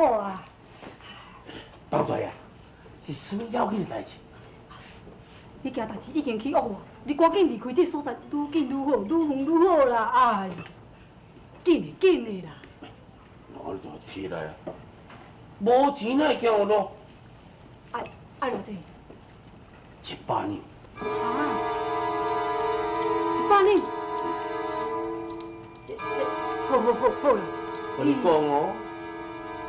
好啊。包大爷，是啥物要紧的代志？彼件代志已經去惡啊，你趕緊離開這所在，愈緊愈好，愈遠愈好啦！哎，緊的緊的啦！那你就提來啊！無錢哪會行有路？愛愛偌濟？100兩。啊！100兩？這好好好好啦！我跟你講哦，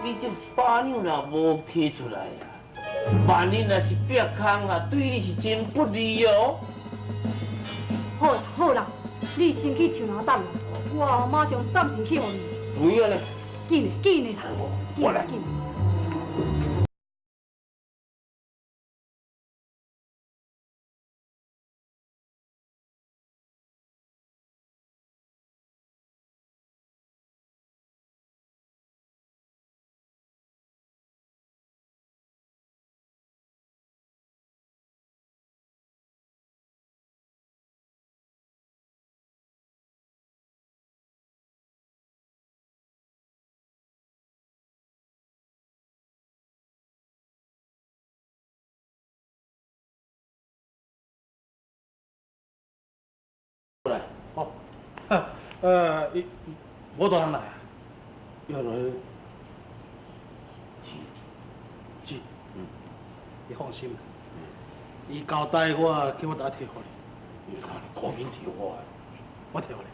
你這百兩若無提出來啊，萬一若是煏空啊，對你是真不利哦。好啦好啦，你先去樹林等我，我馬上送錢去予你。有影咧？緊的緊的啦！我來。緊。哦，伊無大人來啊？要來錢，錢，你放心，伊交代我，叫我當提予你。你趕緊提我，我提予你。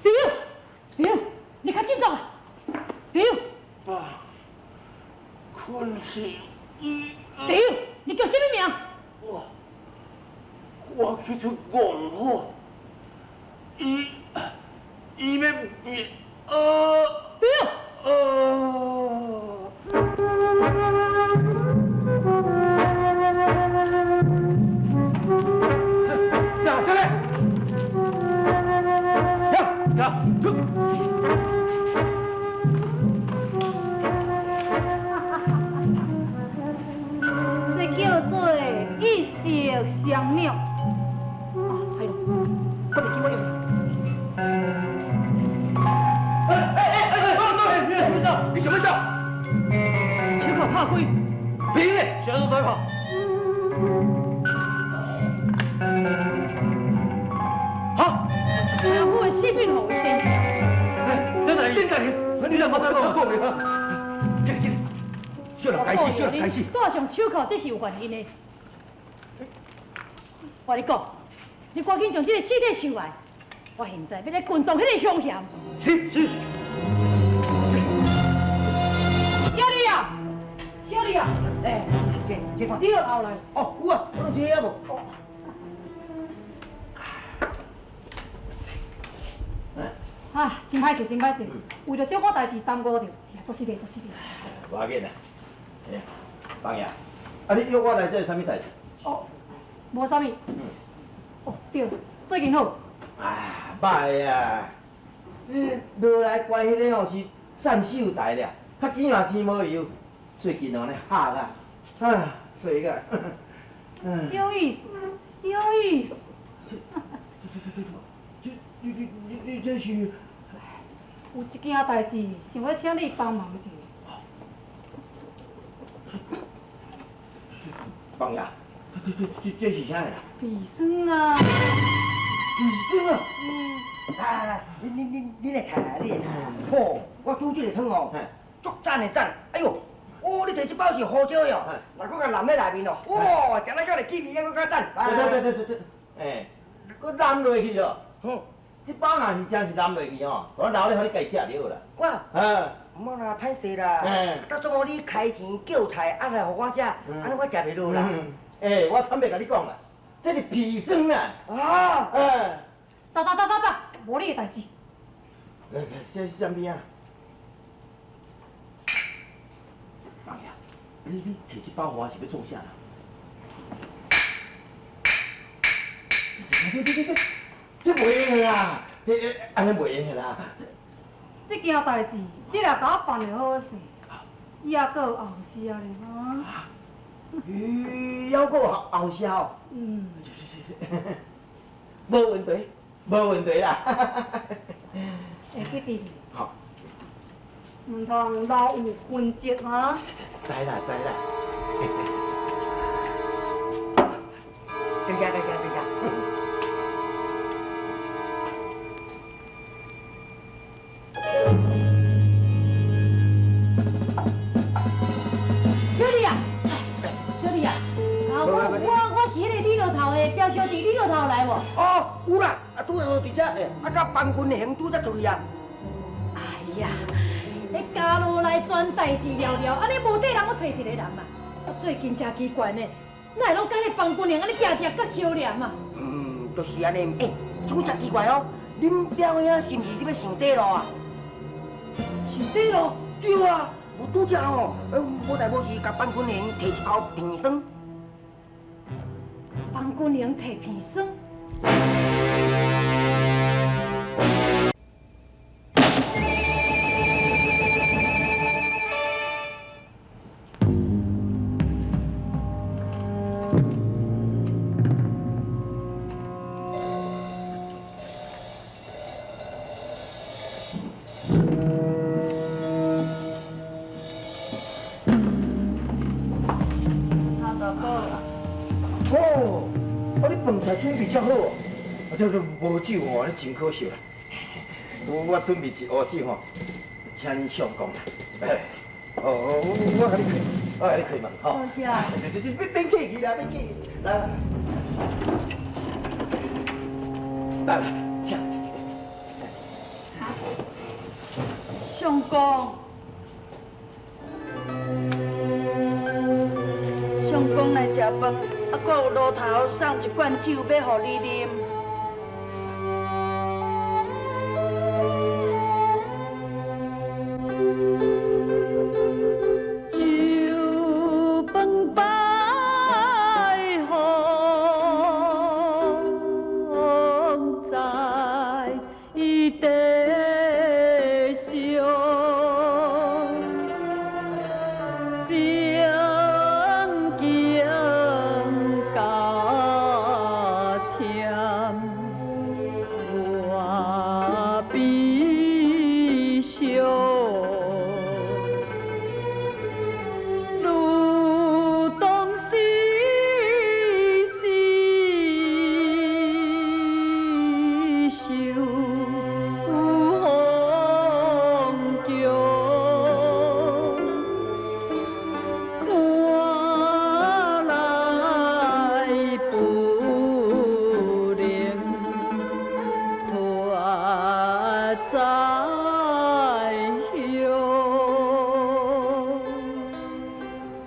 朋友，朋友，你較振作啊！朋友，啊，困死！朋友，你叫啥物名？我去出戇虎，伊伊欲變，朋友，呀，得嘞，呀呀，出！這叫做一石雙鳥。啊，係咯，我袂記我用。哎哎哎哎！你什麼事？你什麼事？手銬拍開，停嘞！誰都在跑。好。師傅的性命予伊奠掉。哎，等陣，等陣，你兩個再講講咧。進來進來，小人開始，小人開始。戴上手銬，這是有原因的。我跟你講，你趕緊將這個屍體收來。我現在欲來棍撞彼个兇嫌。是是。小麗啊，小麗啊，哎，這這你落後來。哦，有啊，我攏佇遐無。啊，真歹勢，真歹勢，為著小可代誌耽誤著，是啊，作死的，作死的。無要緊啦，哎，邦爺，啊，你約我來這是啥物代誌？哦，無啥物。哦，對，最近好。啊，歹啊！你落來關彼个吼是單秀才了，較錢嘛錢無油，最近哦按呢嚇啊，啊，衰甲。小意思，小意思。這這你你你你這是？有一件代誌，想欲請你幫忙一下。邦爺，這這這這是啥啦？砒霜啊！砒霜啊！嗯。來來來，你你你你來猜來，你來猜來。吼，我煮這個湯哦，足讚的讚。哎喲，哦，你提這包是胡椒的哦，若閣共淋佇內面哦，哇，食了敢會氣味閣較讚。對對對對對，欸，閣淋落去哦。吼，這包若是真是淋落去吼，我留咧予你家己食就好啦。我，啊，毋好啦，歹勢啦。到陣你開錢叫菜，啊來予我食，按呢我食袂落啦。欸，我坦白共你講啦，這是砒霜啦。啊！欸。走走走走走，無你的代誌。來來，這是啥物啊？邦爺，你你提這包予我是欲創啥啦？對對對對對，這袂用的啦，這按呢袂用啦。這件代誌，你若共我辦會好勢，猶閣有後事咧，哈。咦，猶閣有後事哦？嗯。無問題，無問題啦。會記得。好。毋通留有痕跡啊！知啦，知啦。多謝多謝多謝。小弟啊，小弟啊，啊我是彼個李老頭的表小弟，李老頭有來無？哦，有啦，啊拄仔佇遮，啊佮幫軍的行拄才出去啊。哎呀，彼家落來全代誌了了，按呢無綴人閣揣一個人啊！啊，最近誠奇怪呢，哪會攏佮彼個方君玲按呢定定佮相連啊？嗯，就是按呢，欸，總誠奇怪哦，恁表兄是毋是咧欲上短路啊？上短路？對啊，無拄才吼，無代無誌共方君玲提一包砭霜。方君玲提砭霜？哦，啊你飯菜準備遮好哦，啊這這無酒吼，你真可惜啦。我準備一壺酒吼，請恁相公啦。來，哦，我共你開，我共你開嘛，吼。多謝。對對對，免客氣啦，免客氣，來來，來，請請。相公，相公來食飯。啊，閣有爐頭送一罐酒欲予你啉。酒飯擺放在地上，情景甲忝我悲伤，如当时是受风强。看來不能脫在鄉。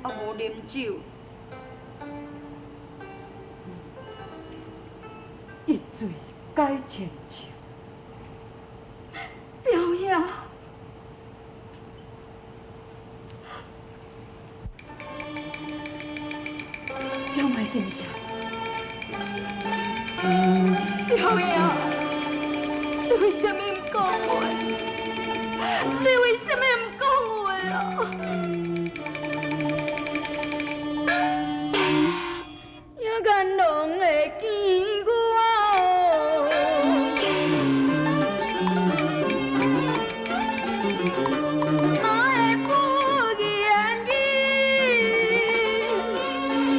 啊，無啉酒。一醉解千愁。表兄，表妹点啥？表兄，你為啥物毋講話？你為啥物毋講話啊？眼攏會見我。哪會不言語？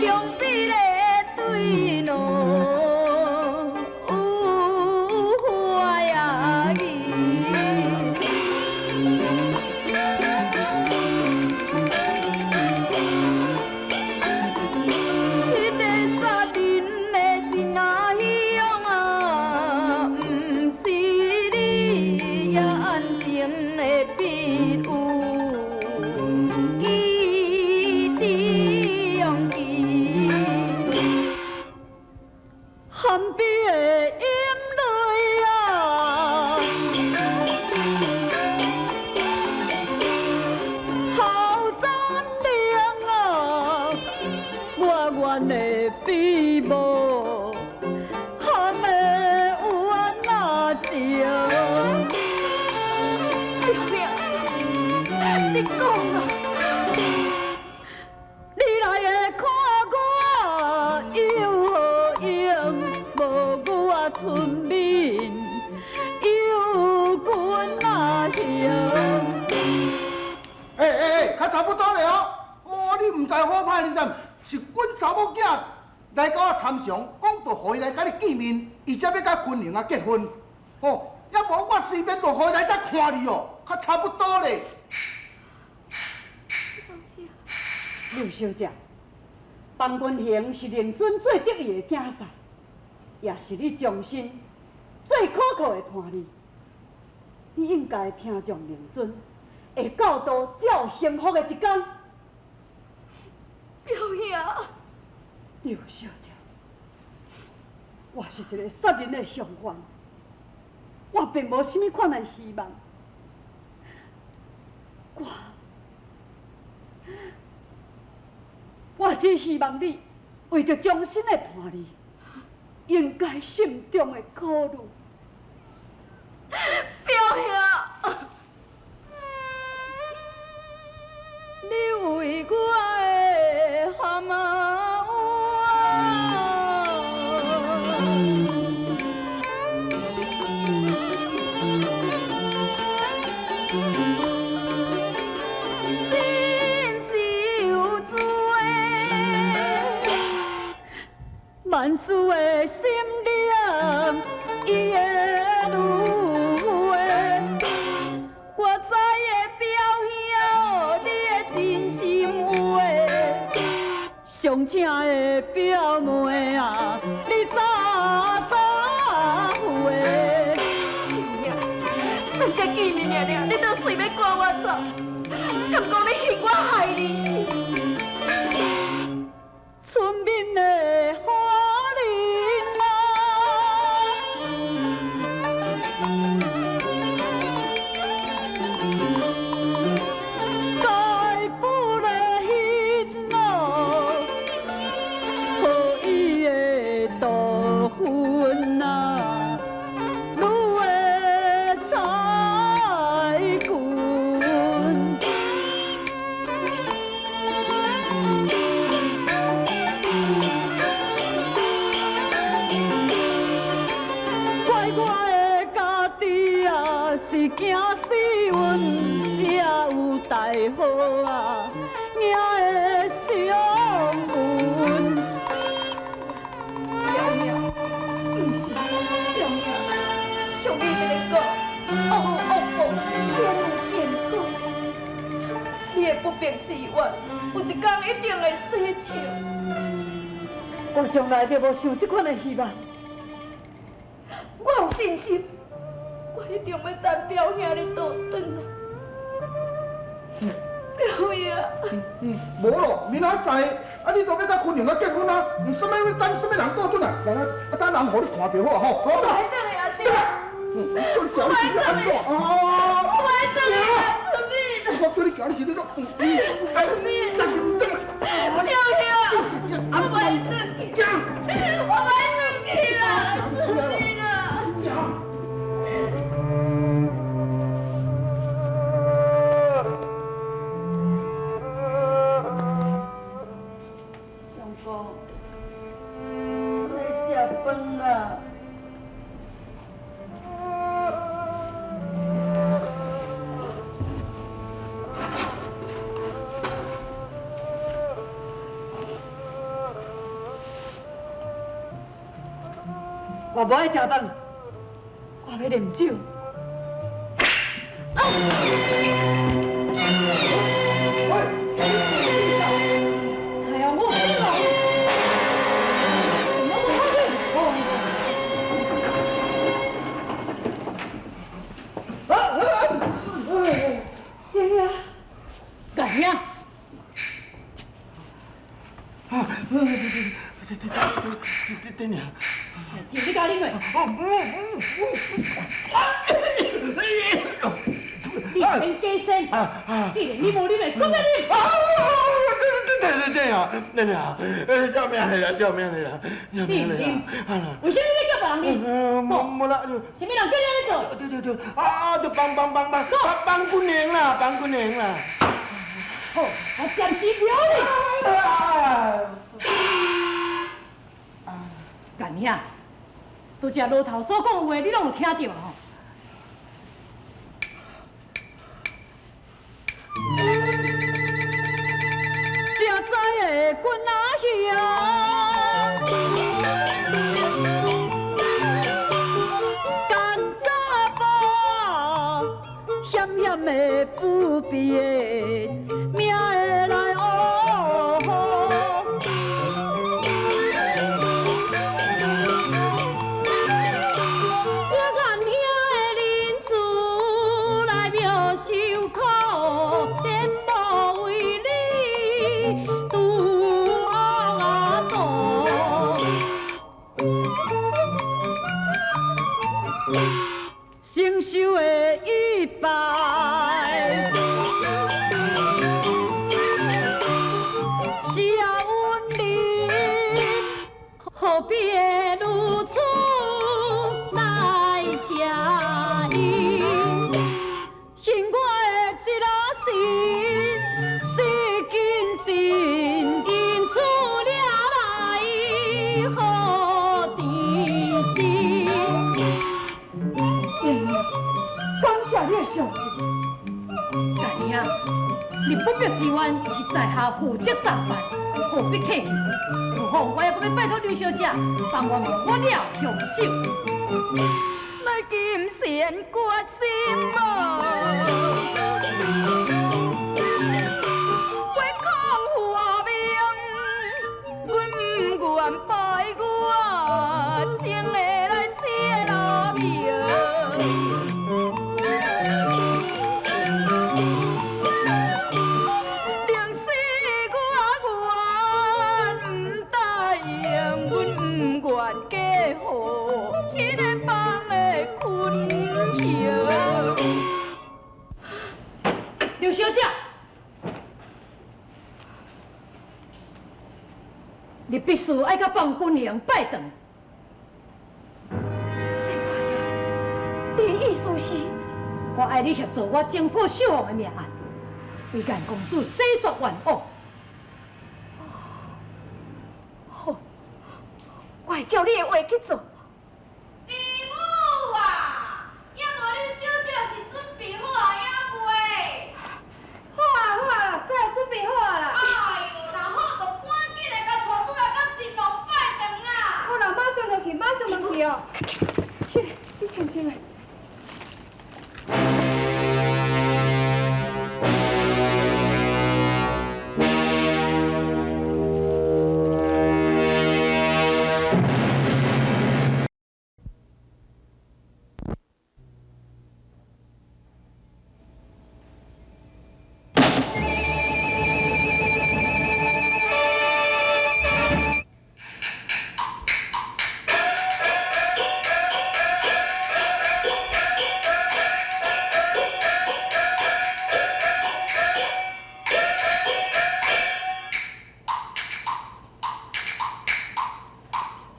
強逼的對喏，有懷疑。彼个殺人的真阿兄啊，毋是你眼前的必有記中記。含悲的眼淚啊，好怎能啊，我願的比無含的有安那情？你讲啊，你来会看我有何用？无我出面有君仔行。欸欸欸，較差不多了哦。哦，你毋知好歹，你知？是阮查某囝來共我參詳，講著予伊來佮你見面，伊才欲佮昆寧仔結婚。吼，抑無我隨便就予伊來遮看你哦，較差不多咧。劉小姐，方君行是令尊最得意的囝婿，也是你終身最可靠的伴侶。你應該聽從令尊，會到都才有幸福的一天。表兄，劉小姐，我是一个殺人的凶犯，我並無啥物款的希望。我只希望你為著終身的伴侶，應該慎重的考慮。表兄，你為我的蛤蟆碗，心是有罪，萬事的心念，伊會愈話，我知的表兄，你的真心話，上請的表妹啊，你早早回。表兄，咱才見面爾爾，你就隨欲趕我走，敢講你嫌我害你是？出面的花林啊，该不来彼哦，予伊的杜芬啊，女的彩裙。怪我的家己啊，是驚死阮才有大禍啊，命的相運。表兄，毋是表兄，俗语伫咧講，惡有惡報，善有善果。你的不白之冤，有一天一定會洗清。我從來就無想這款的希望。我有信心，我一定欲等表兄你倒轉來。表兄，無咯，明仔載啊，你都欲佮昆寧仔結婚啊，毋啥物欲等啥物人倒轉來？來來，啊等人予你看著好啊吼。我愛轉來阿弟，叫你行，你是欲按怎啊？我愛轉來阿出面。我叫你行，你是咧怎？哎，這是毋對。表兄，我愛轉去，我愛轉去啦，出面啦。相公，我來食飯啦。我無愛食飯，我欲啉酒。太陽我起來，我無法度。爺爺，干兄，等等，酒你敢啉袂？你免假仙，既然你無啉會，閣再啉。等等等啊，等等啊，救命來啦！救命來啦！救你命來毋啉啦！，為啥物欲叫別人啉？無無啦，啥物人叫你按呢做？對對對，啊，就幫幫幫幫幫幫姑娘啦，幫姑娘啦。好，我暂时留你。干兄，拄才老头所讲的话，你拢有听著啊吼？才知的君仔兄，干查甫，险险的不必的命会来乌。我干兄的仁慈来妙受苦，天无为你拄恶啊承受的一败，是啊，阮人何必会如此来相因？信我的这落心是真心，因此了来好甜心。感谢你的相助，干兄，你不必之冤是在下负责查办，何必客气？何况我还阁欲拜托刘小姐帮我忙，我了凶手。来金仙决心啊！我空华命，阮不愿拜我情的来切落命。宁死我愿不答应，阮不愿嫁予彼个放的坤雄。刘小姐，你必须爱佮方君行拜堂。你的意思是？我爱你协助我侦破秀凤的命案，为颜公主洗刷冤枉。好，我会照你的话去做。姨母啊，犹无恁小姐是准备好啊，犹未？好啊好啊，早准备好啊啦。哎哟，若好就赶紧来共带出来，佮新郎拜堂啊！好啦，马上就去，马上就去哦。去，你穿穿来。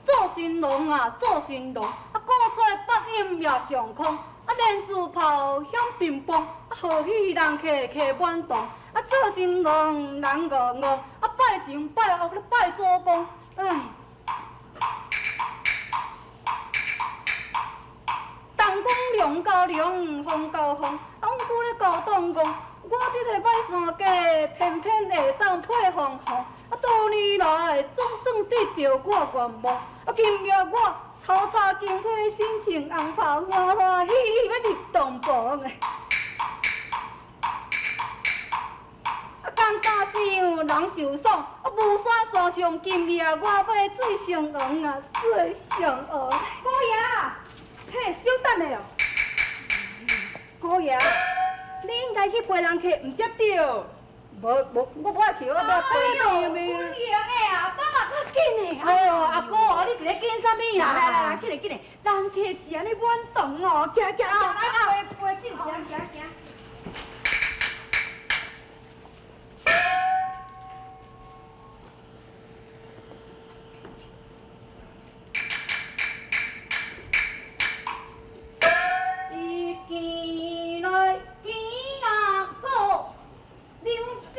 做新郎啊，做新郎，啊，讲出来八音也上空，啊，连珠炮响乒乓，啊，贺喜人客客满堂，啊，做新郎人戆戆，啊，拜神拜佛咧拜祖公，哎。东讲龙交龙，风交风，啊，阮舅咧交东公，我这个歹山家，偏偏会当配凤凰，啊，多年来总算得著我愿望，啊，今夜我头插金花，心情红泡，欢欢喜喜欲入洞房的。啊，简单想，人就爽，啊，巫山山上今夜我欲做上王啊，做上王。姑爷，嘿，稍等下哦。姑爷，你应该去陪人客，毋才对。无无，我无爱去，我无爱陪。哎呦，君行的啊，等嘛较紧的。哎呦，阿姑，你是咧紧啥物啦？来来来，紧来紧来，人客是按呢满堂哦，行行行，来陪陪酒，行行行。一见来见阿哥，啉著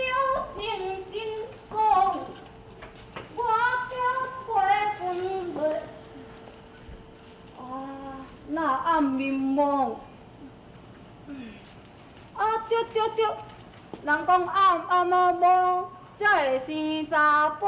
對對對，人講暗暗仔摸，才會生查埔。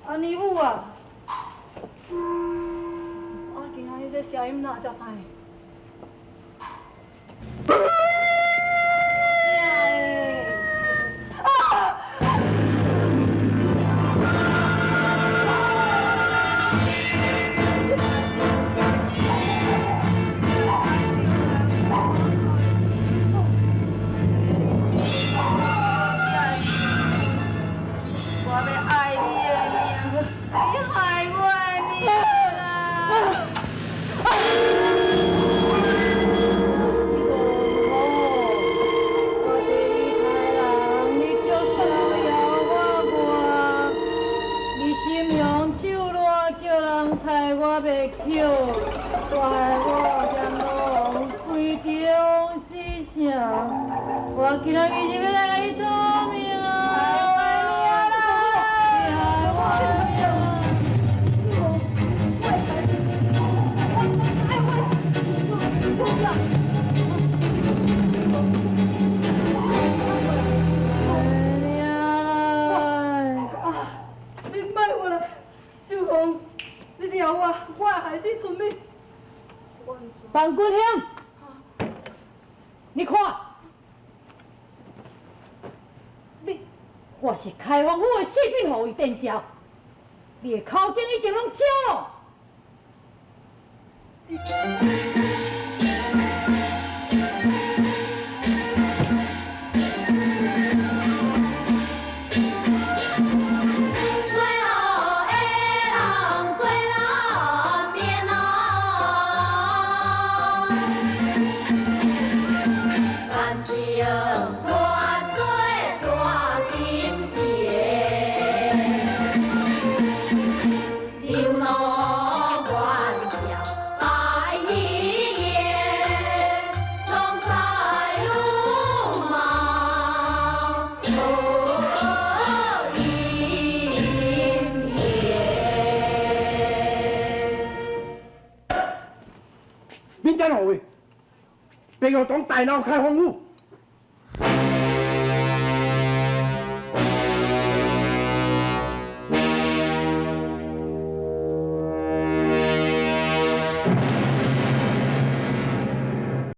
啊，尼母啊！啊，今仔日這聲音哪遮歹？我欲愛你的命，你害我的命啦！我替你杀人，你却需要我活。你心雄手软，叫人刣我袂捡，我害我阎罗王规中死啥？我今仔日是欲来共你讨命啊！你害我的命啊！你莫话啦，秀紅，你掠我，我會害死春美。范君興，你看，你我是開封府的四品護衛殿朝，你的口徑已經攏焦咯。最後的人最難免啊，但是拖做纸金线，流落元宵白夜，拢在鲁莽无应验。民间护卫，白玉堂大闹开封府，